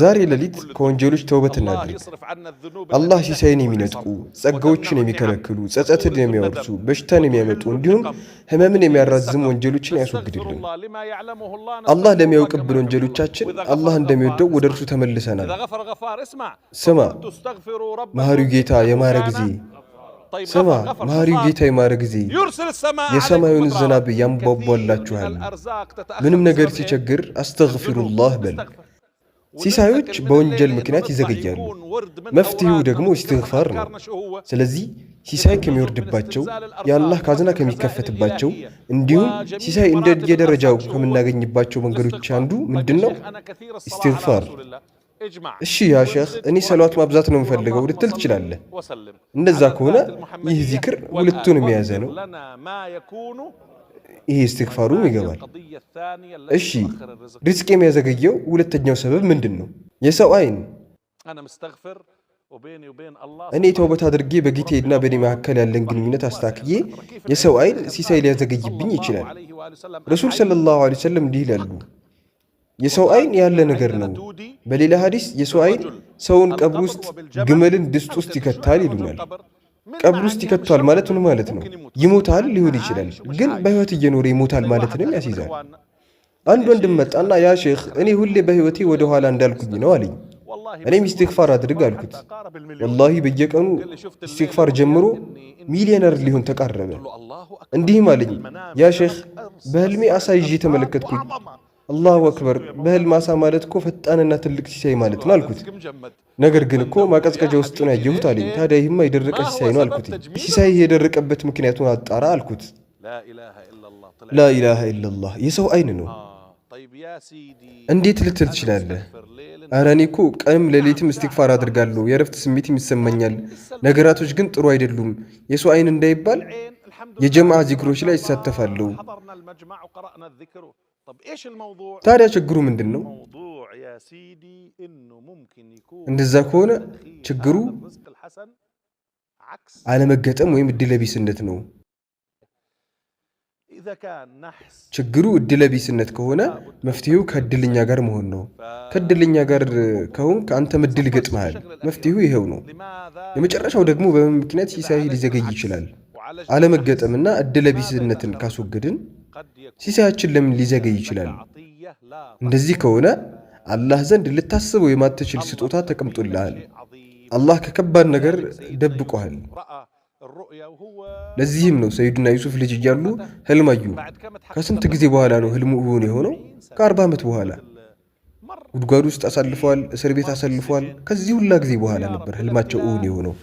ዛሬ ሌሊት ከወንጀሎች ተውበት እናድርግ። አላህ ሲሳይን የሚነጥቁ፣ ጸጋዎችን የሚከለክሉ፣ ጸጸትን የሚያወርሱ፣ በሽታን የሚያመጡ እንዲሁም ህመምን የሚያራዝሙ ወንጀሎችን ያስወግድልን። አላህ ለሚያውቅብን ወንጀሎቻችን አላህ እንደሚወደው ወደ እርሱ ተመልሰናል። ስማ መሐሪው ጌታ የማረ ጊዜ፣ ስማ መሐሪው ጌታ የማረ ጊዜ የሰማዩን ዝናብ ያንቧቧላችኋል። ምንም ነገር ሲቸግር አስተግፊሩላህ በል። ሲሳዮች በወንጀል ምክንያት ይዘገያሉ። መፍትሄው ደግሞ ኢስትግፋር ነው። ስለዚህ ሲሳይ ከሚወርድባቸው፣ የአላህ ካዝና ከሚከፈትባቸው፣ እንዲሁም ሲሳይ እንደየደረጃው ከምናገኝባቸው መንገዶች አንዱ ምንድን ነው? ኢስትግፋር። እሺ ያ ሼኽ፣ እኔ ሰለዋት ማብዛት ነው የምፈልገው ልትል ትችላለህ። እንደዛ ከሆነ ይህ ዚክር ሁለቱንም የያዘ ነው። ይሄ እስትግፋሩም ይገባል። እሺ ሪዝቅ የሚያዘገየው ሁለተኛው ሰበብ ምንድን ነው? የሰው አይን። እኔ ተውበት አድርጌ በጌታዬና በእኔ መካከል ያለን ግንኙነት አስተካክዬ የሰው አይን ሲሳይ ሊያዘገይብኝ ይችላል። ረሱል ሰለላሁ ዐለይሂ ወሰለም እንዲህ ይላሉ፣ የሰው አይን ያለ ነገር ነው። በሌላ ሐዲስ የሰው አይን ሰውን ቀብር ውስጥ፣ ግመልን ድስት ውስጥ ይከታል ይሉናል። ቀብር ውስጥ ይከቷል ማለት ምን ማለት ነው? ይሞታል ሊሆን ይችላል፣ ግን በህይወት እየኖረ ይሞታል ማለትንም ያስይዛል። አንድ ወንድም መጣና ያ ሼኽ፣ እኔ ሁሌ በህይወቴ ወደ ኋላ እንዳልኩኝ ነው አለኝ። እኔም ኢስቲግፋር አድርግ አልኩት። ወላሂ በየቀኑ ኢስቲግፋር ጀምሮ ሚሊዮነር ሊሆን ተቃረበ። እንዲህም አለኝ፣ ያ ሼኽ፣ በህልሜ አሳ ይዤ ተመለከትኩኝ። አላሁ አክበር፣ በህልም አሳ ማለት እኮ ፈጣንና ትልቅ ሲሳይ ማለት ነው አልኩት። ነገር ግን እኮ ማቀዝቀዣ ውስጥ ነው ያየሁት አለኝ። ታዲያ ይህማ የደረቀ ሲሳይ ነው አልኩት። ሲሳይ የደረቀበት ምክንያቱን አጣራ አልኩት። ላኢላሃ ኢለላህ፣ የሰው አይን ነው። እንዴት ልትል ትችላለህ? ኧረ እኔ እኮ ቀንም ሌሊትም እስትግፋር አድርጋለሁ፣ የእረፍት ስሜትም ይሰማኛል። ነገራቶች ግን ጥሩ አይደሉም። የሰው አይን እንዳይባል የጀማዓ ዚክሮች ላይ ይሳተፋለሁ። ታዲያ ችግሩ ምንድን ነው? እንደዛ ከሆነ ችግሩ አለመገጠም ወይም እድለቢስነት ነው። ችግሩ እድለቢስነት ከሆነ መፍትሄው ከእድለኛ ጋር መሆን ነው። ከእድለኛ ጋር ከሆንክ አንተም እድል ይገጥመሃል። መፍትሄው ይኸው ነው። የመጨረሻው ደግሞ በምን ምክንያት ሲሳይ ሊዘገይ ይችላል? አለመገጠምና እድለቢስነትን ካስወገድን ሲሳያችን ለምን ሊዘገይ ይችላል? እንደዚህ ከሆነ አላህ ዘንድ ልታስበው የማትችል ስጦታ ተቀምጦልሃል። አላህ ከከባድ ነገር ደብቆሃል። ለዚህም ነው ሰይድና ዩሱፍ ልጅ እያሉ ህልም አዩ። ከስንት ጊዜ በኋላ ነው ህልሙ እውን የሆነው? ከ40 ዓመት በኋላ። ጉድጓድ ውስጥ አሳልፈዋል፣ እስር ቤት አሳልፈዋል። ከዚህ ሁላ ጊዜ በኋላ ነበር ህልማቸው እውን የሆነው።